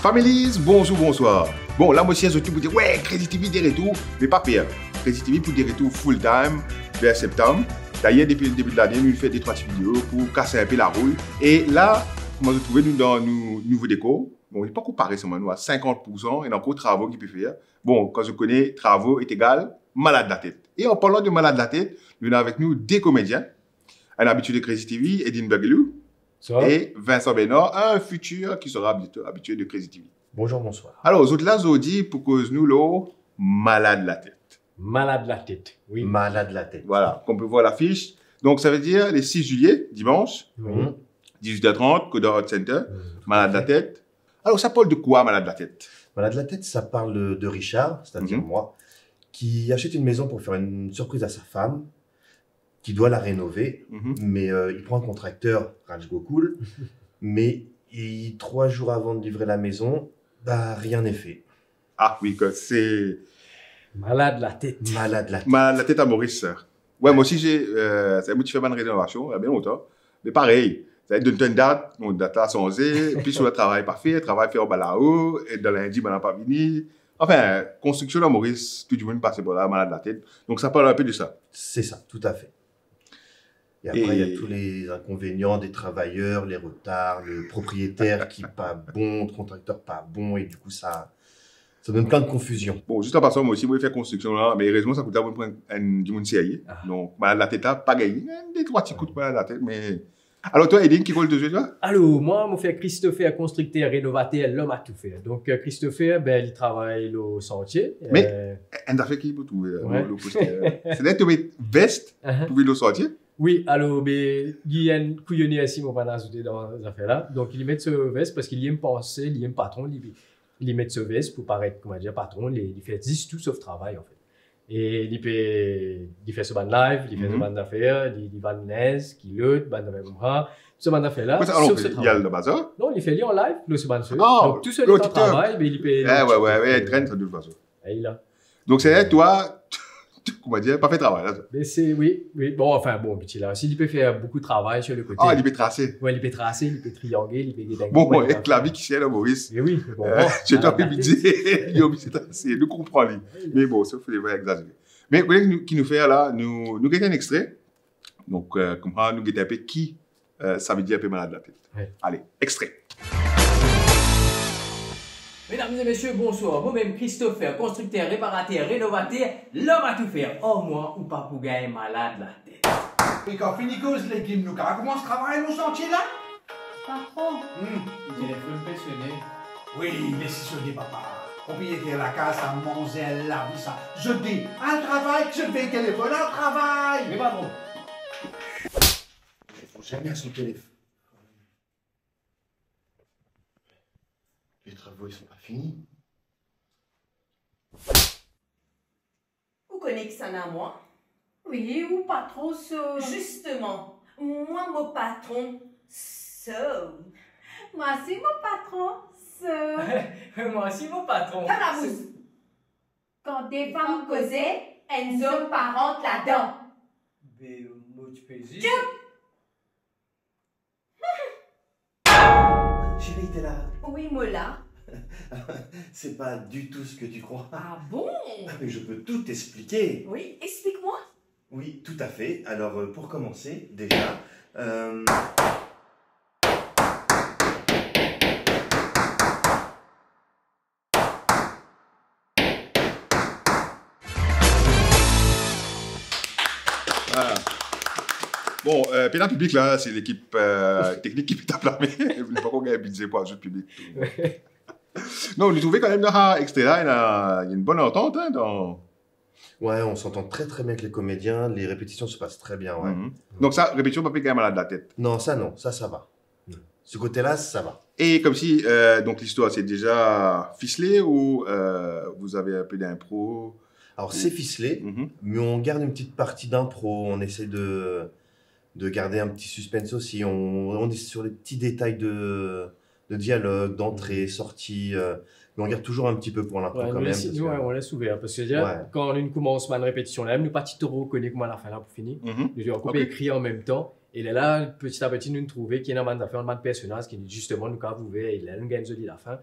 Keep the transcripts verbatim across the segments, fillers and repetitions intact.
Families, bonzour, bonswar. Bon, la mo ti dir zot tou pou dir, "Wey, Crazy T V de retour," me pa per. Crazy T V pou de retour full time ver septam. Dayer, depi ledebi de lane, nou fer de trwa ti video pou kas inpe larouy. E la, kouma zot trouve nou dan nou nouvo dekor, bon, li pankor pare, selman nou a sinkant poursan, ena ankor travo ki pe fer. Bon, kan zot kone travo est égal malad latet. E an parlan de malad latet, nou ena avek nou de komedien, enn abitie de Crazy T V, Edine Bergelou, Bonsoir. E Vincent Bernard, un futur qui sera habitué, habitué de Crazy T V. Bonjour, bonsoir. Alor, zot la zordi pou koz nou lor malad latet. Malad latet, wi. Malad latet. Voilà, comme on peut voir l'affiche. Donc, ça veut dire le six juillet, dimanche, Mhm. dix-huit heures trente, Kodor Art Center, Mhm. malad latet. Alors, ça parle de quoi, malad latet ? Malad latet, ça parle de, de Richard, c'est-à-dire Mhm. moi, qui achète une maison pour faire une surprise à sa femme, qui doit la rénover, Mhm. mais, euh, il prend un contracteur, Raj Gokul, mais il, trois jours avant de livrer la maison, bah, rien n'est fait. Ah oui, que c'est Malad latet. Malad latet. Malad latet à Maurice, ça. Ouais, moi aussi, j'ai, euh, sa mo ti fer bann renovasion, il y a bien longtemps. Mais pareil, sa donn twa enn dat, non, dat la sanze, plis ou travay pa fer, travay fer anba lao, e dan lindi, bann la pa vini. Enfin, konstriksion dan Moris, tou dimoun pase par la, malad latet. Donc, ça parle un peu de ça. C'est ça, tout à fait. Et après, il y a Et tous les inconvénients des travailleurs, les retards, le propriétaire qui pas bon, le contracteur pas bon, et du coup, ça, ça donne plein de confusion. Bon, zis an pasan, mwa osi, mwa fer konstriksion la, me erezman, sa kout la, mwa pran enn dimoun serye. Ah. Donk, malad latet la, pa gagn. Enn de trwa ti kout malad latet, me Alor, twa, Edine, ki rol to zwe, twa? Alor, mwa, mo fer Christopher, konstrikter, renovater, lom a tou fer. Donk, euh, Christopher, be, li travay lor santie. Me, euh, enn zafer ki pou trouve, euh, Ouais. lor, lor poster, euh, se la to met vest Uh-huh. pou vinn lor santie? Wi, alor, be, li enn kouyone osi, mo pa'nn azoute dan zafer la. Donk, li met so vest parski li enn panse, li enn patron, li, li met so vest pou paret, kouma dir, patron, li, li fer zis tou sof travay, anfet. E li pe, li fer so bann live, li fer so Mhm. bann zafer, li, li vann linz, kilot, bann zafer koumsa, so bann zafer la, Kouma sa, alor, sof so li al travay. dan bazar? Non, li fer li an live, lor so bann sous. Ah, Donk, tou so lor letan TikTok. travay, be li pe Eh, lor ouais, ouais, TikTok. ouais, li trenn sa de tout fason. Ey la. Donk, se twa, kouma dir, pa fer travay la, twa. Me se, wi, wi. Bon, anfin, bon, piti la osi, li pe fer boukou travay sir le kote. Ah, li pe trase. Wi, li pe trase, li pe triangle, li pe gagn Bon, ek lavi ki ser dan Moris. Me wi, bon, Euh, bon, se twa, ah, ki pe dir, li oblize trase, nou konpran li. Wi. Me bon, sa, fode pa egzazere. Me, kote ki nou, ki nou fer la, nou, nou get enn extre. Donk, euh, koumsa, nou get inpe ki, euh, sa ve dir inpe malad latet. Wi. Ale, extre. Medam e mesie, bonswar. Mwa mem Christopher, konstrikter, reparater, renovater, lom a tou fer. Ar mwa, ou pa pou gagn malad latet. E kan fini koz legim, nou kapav koumans travay lor santie la? Patron. Hmm. Telefonn pe sone. Wi, les sone, papa. Propriyeter lakaz, sa manze lavi sa. Zot de, al travay, zot de telefonn, al travay. Wi, patron. Reponn zame a son telefonn. Les travaux, ils sont pas finis. Ou kone kisannla mwa? Wi, ou patron so. Zisteman, mwa mo patron so. Mwa si mo patron so. Mwa si mo patron. Ferm labous. Kan de fam koze, enn zom pa rant ladan. Be, mo ti pe dir. Zot! Chérie, t'es là? Wi, mo la. C'est pas du tout ce que tu crois. Ah bon? Ah, mais je peux tout t'expliquer. Wi, explik mwa. Oui, tout à fait. Alors, euh, pour commencer, déjà, euh, Voilà. Bon, euh, pena piblik la, se lekip, euh, teknik ki pe tap lame. Nou pa ankor gagn bize pou azout piblik. Non, nou trouve kanmem dan sa extre la, ena, ena enn bon antant, hein, dan Ouais, on s'entend très, très bien avec les comédiens. Les répétitions se passent très bien, ouais. Mhm. Donk sa, repetision pa pe gagn malad latet? Non, ça non, ça, ça va. Ce côté-là, ça va. Et comme si, euh, donc l'histoire, c'est déjà ficelé ou, euh, vous avez un peu d'impro? Alors, c'est ficelé, Mhm. mais on garde une petite partie d'impro. On essaie de, de garder un petit suspense aussi. On, on est sur les petits détails de, de dialogue, d'entrée, Mhm. sortie, euh, mais on garde toujours un petit peu pour l'impro Ouais, quand nou même, les, parce nou, que ouais, on les ouver, parski, Ouais. kan nou koumans bann repetision la, nou pa ti tro kone kouma lafin la pou fini. Mhm. Nou ankor pe Ok. ekrir an mem tan. E lerla, peti a peti, nou trouve ki ena bann zafer, bann personaz ki, zisteman, nou kapav ouver, e lerla nou gagn zoli lafin.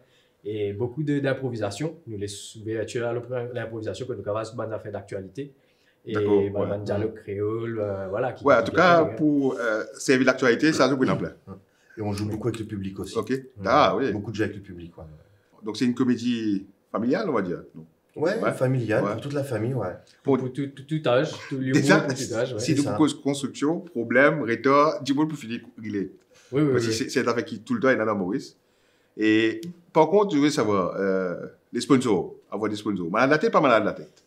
E boukou de, dinprovizasion. Nou les ouvertir a linpro-, linprovizasion, kot nou kapav vinn bann zafer daktialite. E bann, bann dialog kreol, euh, vwala, ki, ki, antouka, pou, euh, servi laktialite, sa, zot pou ena plin. Et on joue beaucoup avec le public aussi. Ok. Ah, oui. Beaucoup de jeux avec le public, ouais. Donc, c'est une comédie familiale, on va dire, non ? Ouais, familiale, pour toute la famille, ouais. Pou, pou tou, tou, tou az, tou limoun, pou tou az, ouais. Deza, si nou koz konstriksion, problem, retar, dimoun pou fini rile. Oui, oui, oui. Parski se, se enn zafer ki toultan ena dan Moris. E, par kont, je voudrais savoir, euh, les sponsors, avoir des sponsors. Malad latet, pa malad latet ?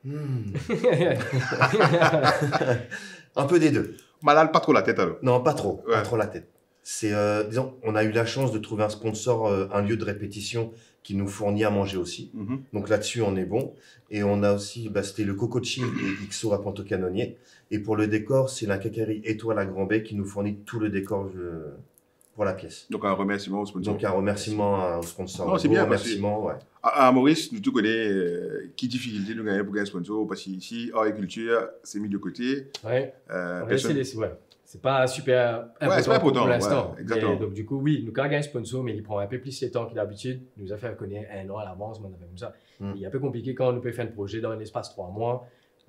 Hmm. Un peu des deux. Malad, pa tro latet, alor ? Non, pas trop, pas trop la tête. C'est, euh, disons, on a eu la chance de trouver un sponsor, euh, un lieu de répétition qui nous fournit à manger aussi. Mhm. Donc là-dessus, on est bon. Et on a aussi, bah, c'était le Coco Chill et X O à Pointe-aux-Canonniers. Et pour le décor, c'est la quincaillerie Étoile à Grand-Bay qui nous fournit tout le décor, euh, pour la pièce. Donc, un remerciement au sponsor. Donc, un remerciement à, au sponsor. Non, c'est bien, parce que remerciement, ouais. À, à Maurice, nou tou kone, euh, ki difikilte nou gagne pou gagn sponsor, parski isi, art et culture, c'est mis de côté. Ouais. Euh, personne... C'est, c'est, ouais. C'est pas super important pour l'instant. Ouais, c'est pas important, ouais, exactement. Mais donc, du coup, oui, nou kav gagn sponsor, me li pran inpe plis letan ki dabitid. Nou zafer kone enn an alavans, bann zafer koumsa. Hmm. Li inpe konplike kan nou pe fer enn proze dan lespas trwa mwa.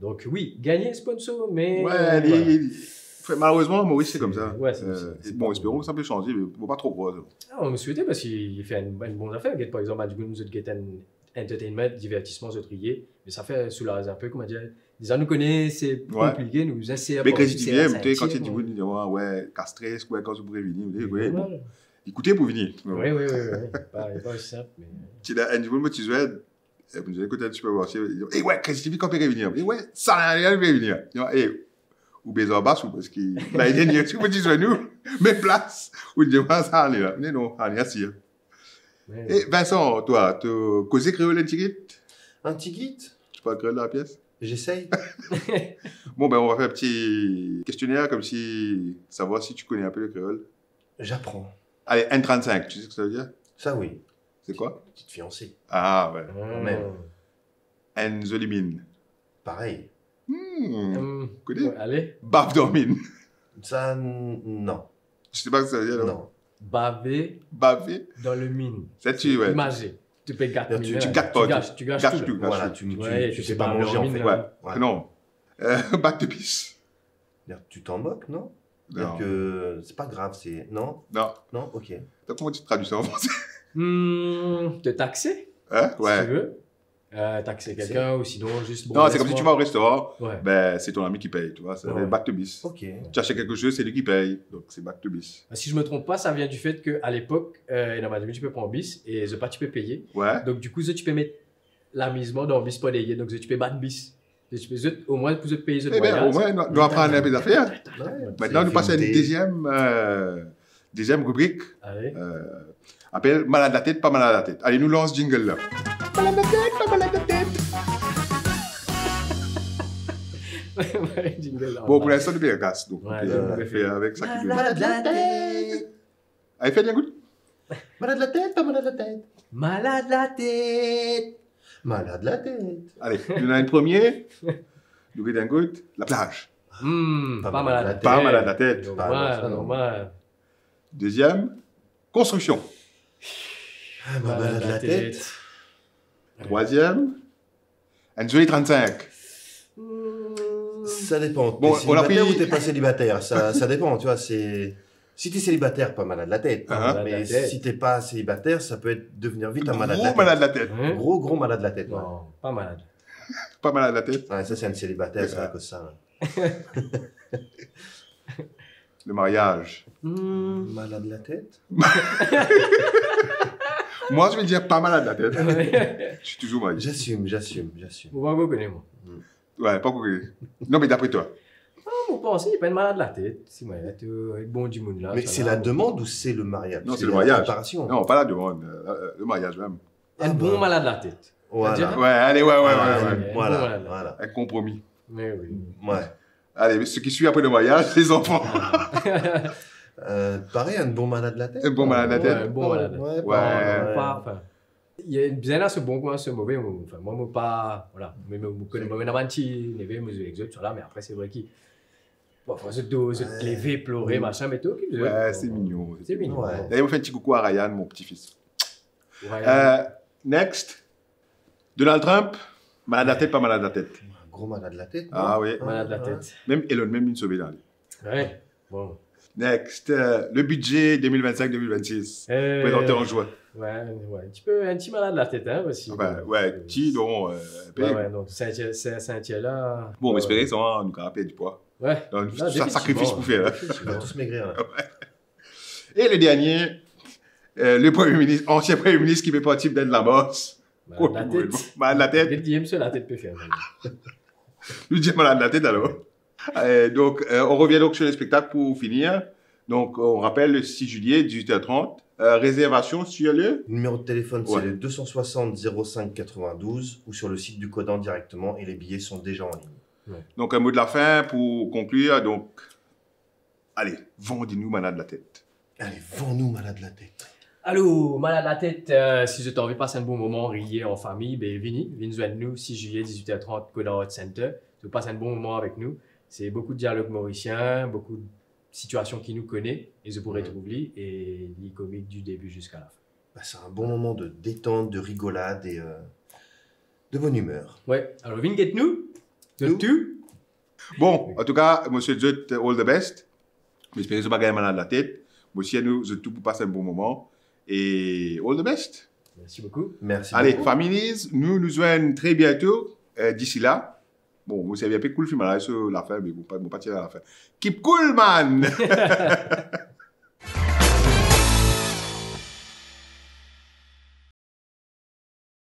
Donc, oui, gagner un sponsor, mais, ouais, euh, li, voilà. Li, li, malerezman, Maurice, c'est comme ça. Ouais, c'est, euh, c'est, c'est bon, espérons que ça peut changer, mais faut pas trop croire, ça. Ah, nou swete, parski li fer enn, enn bon zafer. Get, par exanp, Madigoun, zot get enn entertainment, divertisman, zot riye, me sa fer soulaz inpe, kouma dir, deza nou kone se konplike, nou eser... Me Crazy T V M, kan ti dimoun dir, ouais, kas stres, ouais, kan ou pou revini, ouais, bon. Li koute pou vini. Oui, oui, oui, oui. Pa, pa osi sinp, me... Ti ena enn dimoun, mo ti zwenn, e pou nou kote enn sipermarse, li dir, "Eh ouais, Crazy T V, kan pe revini?" E ouais, sa, li pe revini. Li dir, "Eh, ou bezwin bas ou, parski lane dernier ti pou dizwin nou, me plas, ou dir mwa sa, ale la." Me non, ale asir. Ouais. E Vincent, twa, to koze kreol enn tigit? Enn tigit? Tu parles créole dans la pièce? J'essaye. Bon, ben, on va faire un petit questionnaire, comme si, savoir si tu connais un peu le créole. J'apprends. Allez, N trente-cinq, tu sais ce que ça veut dire? Ça, oui. C'est quoi? Petite fiancée. Ah, ouais. Quand même. Enn zoli minn. Pareil. Hmm. Hmm. Connais? Ouais, allez. Bave dan minn. Ça, n-, non. Tu sais pas ce que ça veut dire, non? Non. Baver dans le mine. Baver. Ça, tu, ouais. Imagine. Tu peux gâter, tu, tu gâtes pas, tu gâches, tu gâches tout. Voilà, tu, tu, tu fais pas manger, en fait. Ouais. Non. Euh, bat de pis. Tu t'en moques, non? Non. C'est pas grave, c'est, non? Non. Non, ok. Donc, comment tu traduis ça en français? Hmm, te taxer, si tu veux. Hein? Ouais. Euh, taxer quelqu'un ou sinon juste, bon, laisse-moi. Non, c'est comme si tu vas au restaurant, ben, c'est ton ami qui paye, tu vois, ça s'appelle bat de pis. Ok. Tu achètes quelque chose, c'est lui qui paye, donc c'est bat de pis. Si je me trompe pas, ça vient du fait que à l'époque, euh, dan Madigoun ti pe pran bis e zot pa ti pe peye. Ouais. Donc, du coup, zot ti pe met lamizman dan bis par derrière, donc zot ti pe bat bis. Zot ti pe, zot, omwin pou zot peye zot vwayaz. Eh ben, omwin, nou, nou aprann enpe zafer. Ouais. Maintenant, nou pas a enn deziem, euh, deziem ribrik. Allez. Euh, apel Malad latet, pa malad latet. Allez, nou lans jingle la. Malad latet, pa malad latet. Ouais, jingle la. Bon, pour l'instant, nou pe kas, donc, ouais, nou pe fer avek sa ki... Malad latet. Allez, fer enn kout. Malad latet, pa malad latet. Malad latet. Malad latet. Allez, nou ena enn premie. Nou get enn kout. Laplaz. Hmm, pa malad latet. Pa malad latet. Normal, normal. Deziem, konstriksion. Ah, pa malad latet. Trwaziem, enn zoli trente-cinq. Hmm. Ça dépend. Bon, t'es célibataire ou t'es pas célibataire, ça, ça dépend, tu vois, c'est, si t'es célibataire, pa malad latet. Ah, ah. Mais si t'es pas célibataire, ça peut être, devenir vite un malad latet. Gro malad latet. Hein? Gro, gro malad latet, ouais. Non, pa malad. Pa malad latet. Ouais, ça, c'est un célibataire, ça, à cause ça, ouais. Le mariage. Hmm. Malad latet? Moi, je vais dire pa malad latet. Ouais. Je suis toujours marié. J'assume, j'assume, j'assume. Mo pa kone, mwa. Hmm. Ouais, pa kone. Non, mais d'après toi? Ah, mo panse li pa enn malad latet. Si, mwa, li ete avek bon dimoun la, sa la. Mais c'est la demande ou c'est le mariage? Non, c'est le mariage. C'est la préparation. Non, pas la demande, euh, le mariage même. Enn bon malad latet. Voilà. C'est-à-dire? Ouais, allez, ouais, ouais, ouais, ouais. Enn bon malad latet. Voilà, voilà. Un compromis. Mais oui. Ouais. Allez, ce qui suit après le mariage, les enfants. Euh, pareil, enn bon malad latet. Enn bon malad latet. Ouais, enn bon malad latet. Ouais, ouais, pa, pa, anfin, bizin ena so bon kouma so move, anfin, mwa, mo pa, vwala, me, me, mo kone, mo ena bann ti neve, mo zwe ek zot, vwala, me apre, se vre ki Parfwa zot do, zot leve, plore, masin, me to ki zot. Ouais, c'est mignon. C'est mignon. Ouais. D'ailleurs, on fait un petit coucou à Ryan, mon petit-fils. Ryan. Euh, next. Donald Trump, malad latet, pa malad latet. Gro malad latet. Ah oui. Malad latet. Même Elon, même une sauvé dans lui. Ouais. Bon. Next. Euh, le budget deux mille vingt-cinq deux mille vingt-six. Euh, Présenté en juin. Ouais, ouais, un petit peu, un petit malad latet, hein, aussi. Enfin, Donc, ouais, euh, ti, donc. Euh, Ouais, ouais, donc, c'est un tiers, c'est, c'est un tiers là. Bon, Ouais, espérez ouais. Ça, on nous a perdu du poids. Ouais. Donc, Non, ça, sacrifice définitivement. Pour faire, hein. On va tous maigrir là. Et le dernier, euh, le premier ministre, ancien premier ministre qui fait partie de la bosse. Malad latet. Malad latet. Get D M sur la tête peut faire. Nous disons malad latet alors. Euh, donc, euh, on revient donc sur le spectacle pour finir. Donc, on rappelle le six juillet, dix-huit heures trente. Euh, réservation sur le. Le numéro de téléphone, c'est Ouais. le deux cent soixante zéro cinq quatre-vingt-douze ou sur le site du Codan directement et les billets sont déjà en ligne. Donc, un mot de la fin pour conclure. Donc, allez, vendez-nous malad latet. Allez, vends-nous malad latet. Alor, malad latet, euh, si zot anvi pas un bon moment, riye an fami, ben vini, vinn zwenn nou six juillet, dix-huit heures trente, Codan Arts Center. Zot pas un bon moment avec nous. C'est beaucoup de dialogues mauriciens, beaucoup de situations ki nou kone, e zot pou retrouv li, e li komik du début jusqu'à la fin. Bah, c'est un bon moment de détente, de rigolade et euh, de bonne humeur. Ouais, alor vinn get nou, Nou. Tout. Bon, en tout cas, monsieur Zot, all the best. J'espère que vous pas gagné malad latet. Monsieur, nous, zot tou pou pas un bon moment. Et all the best. Merci beaucoup. Merci Allez, beaucoup. families, nous nous voyons très bientôt. Euh, d'ici là, bon, vous savez un peu cool film là sur la fin, mais bon, pas, bon, pas tirer à la fin. Keep cool, man.